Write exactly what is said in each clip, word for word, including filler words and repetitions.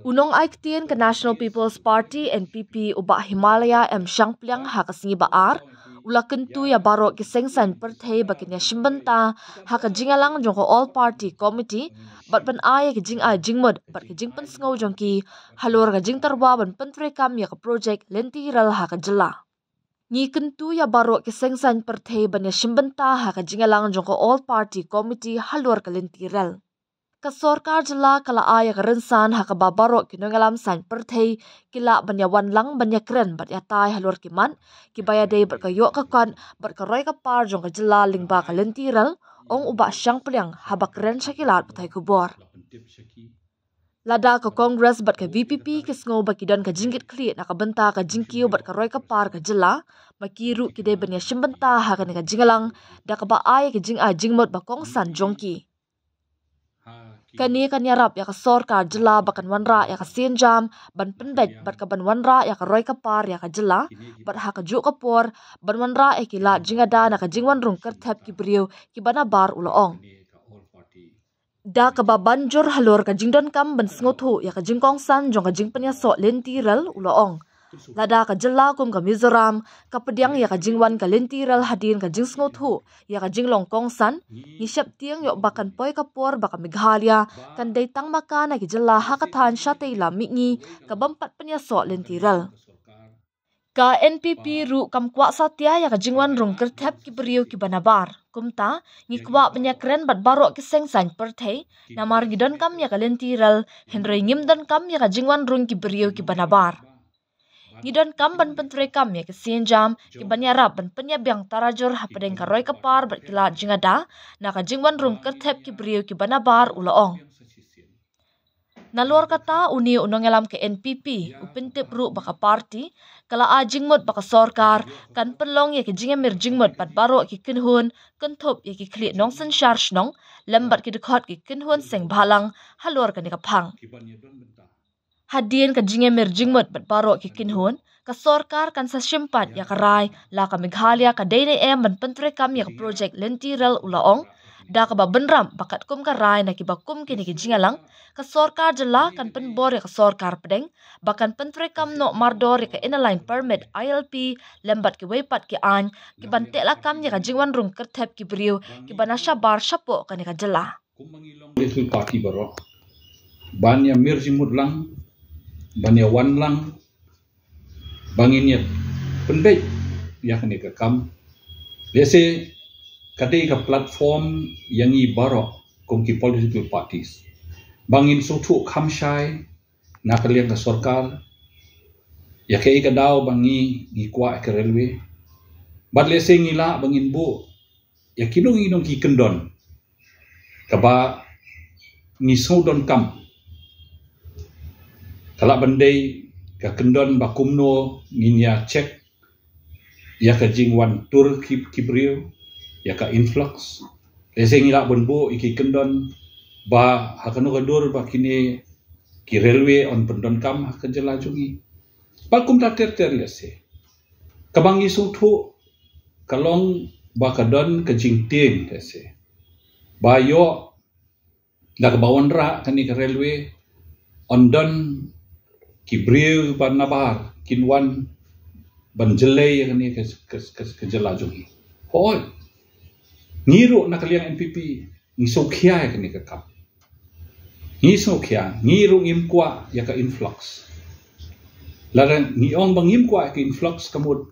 U nongai ktien ka National People's Party, N P P, u Bah Himalaya M Shangpliang, ha ka sngi ba ar u la kyntu ïa baroh ki seng saiñ pyrthei ba kin ïa shim bynta ha ka jingïalang jong ka All Party Committee bad ban ai ïa ki jingai jingmut bad ki jingpynsngew jong ki halor ka jingtyrwa ban pyntreikam ïa ka projek lynti rel ha ka jylla. Ngi kyntu ïa baroh ki seng saiñ pyrthei ban ïa shim bynta ha ka jingïalang jong ka All Party Committee halor ka lynti rel. Ka sorkar jylla ka la ai ïa ka rynsan ha kaba baroh ki nongïalam saiñ pyrthei ki lah ban ïa wan lang ban ïa kren bad ïa tai halor ki mat kiba ïadei bad ka ïoh ka kot bad ka roi ka par jong ka jylla lyngba ka lynti rel, ong u Bah Shangpliang haba kren sha ki lad pathai khubor. Lada ka Congress bad ka V P P ki sngew ba ki don ka jingkitkhlieh na ka bynta ka jingkiew bad ka roi ka par ka jylla, ma ki ruh ki dei ban ïa shim bynta ha kane ka jingïalang da kaba ai ïa ki jingai jingmut ba kongsan jong ki. Kane kan ïarap ïa ka sorkar jylla ba kan wanrah ïa ka sienjam ban pynbeit bad ka ban wanrah ïa ka roi ka par ïa ka jylla, bad ha kajuh ka por ban wanrah ïa ki lad jingada na ka jingwan rung kyrthep ki briew kiba nabar, u la ong. Da kaba ban jur halor ka jingdonkam ban sngewthuh ïa ka jingkongsan jong ka jingpynïasoh lynti rel, u la ong. Lada ka jylla kum ka Mizoram ka pdiang ïa ka jingwan ka lynti rel hadien ka jingsngewthuh ïa ka jinglong kongsan, ngi sheptieng ïoh ba kan poi ka por ba ka Meghalaya kan dei tang ma ka na ki jylla ha ka thaiñ shatei lam mihngi ka bym pat pynïasoh lynti rel. Ka N P P ruh kam kwah satia ïa ka jingwan rung kyrthep ki briew kiba nabar. Kumta, ngi kwah ban ïa kren bad baroh ki seng saiñ pyrthei, namar ngi donkam ïa ka lynti rel, hynrei ngim donkam ïa ka jingwan rung ki briew kiba nabar. Ngi donkam ban pyntreikam ïa ki sienjam kiban ïarap ban pynïabiang tarajur hapdeng ka roi ka par bad ki lad jingada na ka jingwan rung kyrthep ki briew kiba nabar, u la ong. Nalor kata, une u nongïalam ka N P P u pyntip ruh ba ka party ka la ai jingmut ba ka sorkar kan pynlong ïa ki jingïamir jingmut bad baroh ki kynhun kynthup ïa ki khlieh nongsynshar shnong lem bad ki dkhot ki kynhun seng bhalang halor kane ka phang. Hadien ka jingïamir jingmut bad baroh ki kynhun, ka sorkar kan sa shim pat ïa ka rai la ka Meghalaya ka dei ne em ban pyntreikam ïa ka projek lynti rel, u la ong. Da kaba bynrap ba katkum ka rai na kiba kum kine ki jingïalang, ka sorkar jylla kan pynbor ïa ka sorkar pdeng ba kan pyntreikam noh mardor ïa ka Inner Line Permit, I L P, lem bad kiwei pat ki aiñ kiban teh lakam ïa ka jingwan rung kyrthep ki briew kiba na shabar shapoh kane ka jylla. Political party baroh ban ïamir jingmut lang, ban ïawan lang, ba ngin ïa pynbeit ïa kane ka kam. Lehse ka dei ka platform ïa ngi baroh kum ki political parties ba ngin sngewthuh kham shai na ka liang ka sorkar ïa kaei ka daw ba ngi, ngi kwah ïa ka railway. Bad lehse ngi lah ba ngin buh ïa kino kino ki kyndon kaba ngi sngewdonkam. Ka lah ban dei ka kyndon ba kumno ngin ïa check ïa ka jingwan tur ki, ki briew, ïa ka influx. Lehse ngi lah ban buh ïa ki kyndon ba ha kano ka dur ba kine ki railway yn pyndonkam ha ka jylla jong ngi. Bad kumta ter ter lehse. Kaba ngi sngewthuh ka long ba ka don ka jingtieng lehse ba ïoh da kaba wanrah kane ka railway yn don ki briew ba nabar kin wan ban jlei ïa kane ka, ka, ka, ka jylla jong ngi. Hooid, ngi ruh na ka liang N P P ngi sngewkhia ïa kane ka kam. Ngi sngewkhia, ngi ruh ngim kwah ïa ka influx. Lada ngi ong ba ngim kwah ïa ka influx, ka mut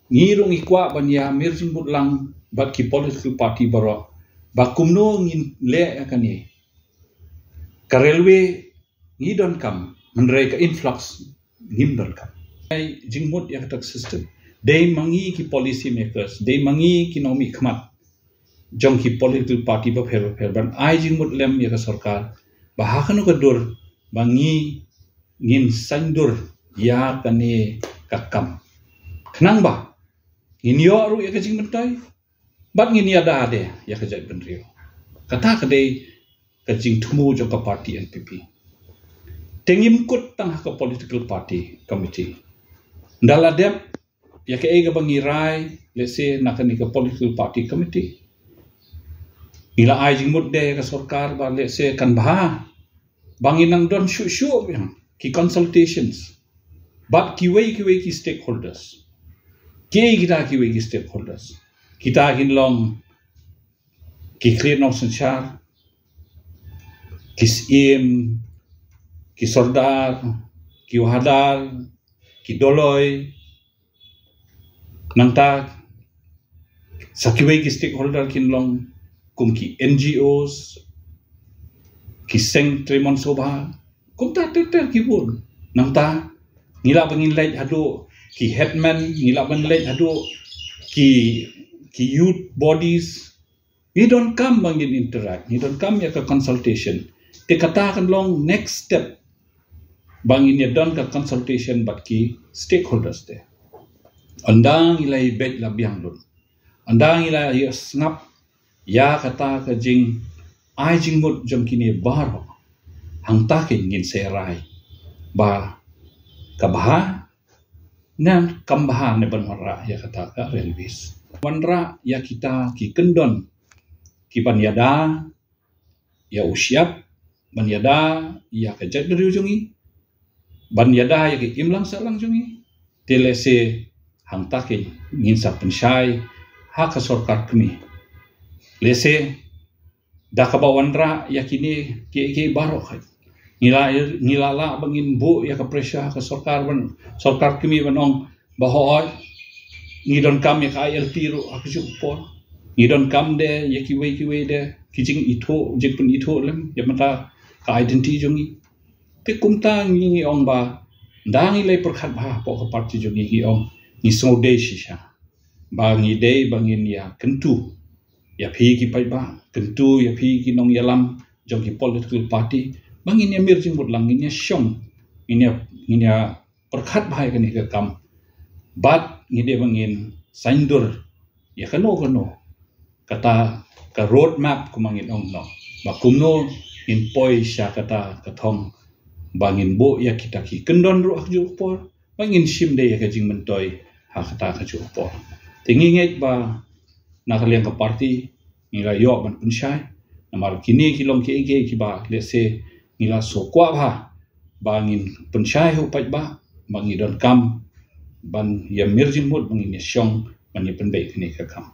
ngi ruh ngi kwah ban ïamir jingmut lang bad ki political party baroh ba kumno ngin leh ïa kane. Ka railway ngi donkam, hynrei ka influx ngim donkam. Ai jingmut ïa kata ka system. Dei ma ngi ki policy makers, dei ma ngi ki nongmihkhmat jong ki political party bapher bapher ban ai jingmut lem ïa ka sorkar ba ha kano ka dur ba ngi ngin saiñdur ïa kane ka kam. Khnang ba ngin ïoh ruh ïa ka jingmyntoi bad ngin ïada de ïa ka jaitbynriew. Kata ka dei ka jingthmu jong ka party N P P. Te ngim kut tang ha ka political party committee. Ynda la dep ïa kaei kaba ngi rai, lehse na kane ka political party committee, ngi la ai jingmut de ïa ka sorkar ba lehse kan bha ba ngin nang don shuh shuh biang ki consultations bad kiwei kiwei ki stakeholders. Ki kita kiwei ki stakeholders? Kita kin long ki khlieh nongsynshar, ki syiem, ki sordar, ki wahadar, ki doloi. Nangta sa kiwei ki stakeholder kin long kum ki N G Os, ki seng treikam sngewbha, kumta ter ter ki bun. Nangta ngi lah ban ngin leit haduh ki headman, ngi lah ban leit haduh ki ki youth bodies. Ngi donkam ba ngin interact, ngi donkam ïa ka consultation. Te kata kan long next step ba ngin ïa don ka consultation bad ki stakeholders te. Ynda ngi la ïa beit la biang lut, ynda ngi la ïa sngap ïa kata ka jingai jingmut jong kine baroh, hangta keiñ ngin sa rai ba ka bha ne kam bha ne ban wanrah ïa kata ka railways. Wanrah ïa kita ki kyndon ki ban ïada ïa u shyiap, ban ïada ïa ka jaitbynriew jong ngi, ban ïada ïa ka imlang sahlang jong ngi. Te lehse hangta keiñ ngin sa pynshai ha ka sorkar kmie. Lehse da kaba wanrah ïa kine kiei kiei baroh khat, ngi la ngi la lah ba ngin buh ïa ka pressure ha ka sorkar ban, sorkar kmie ban ong ba hooid, ngi donkam ïa ka I L P ruh ha kajuh ka por. Ngi donkam de ïa kiwei kiwei de ki jingithuh, jingpynithuh lem ïa mynta ka identity jong ngi. Te kumta ngi ngi ong ba ynda ngi la pyrkhat bha hapoh ka party jong ngi, ngi ong ngi sngewdei shisha ba ngi dei ba ngin ïa kyntu ïa phi ki paidbah, kyntu ïa phi ki nongïalam jong ki political party ba ngin ïa mir jingmut lang, ngin ïa shong, ngin ïa ngin ïa pyrkhat bha ïa kane ka kam. Bad ngi dei ba ngin saiñdur ïa kano kano kata ka road map, kumba ngin ong noh, ba kumno ngin poi sha kata ka thong ba ngin buh ïa kita ki kyndon ruh ha kajuh ka por, ba ngin shim de ïa ka jingmyntoi ha kata kajuh ka por. Te ngi ngeit ba na ka liang ka party ngi la ïoh ban pynshai, namar kine ki long kiei kiei kiba lehse ngi la sngewkwah bha ba ngin pynshai ha u paidbah ba ngi donkam ban ïa mir jingmut, ba ngin ïa shong ban ïa pynbeit kane ka kam.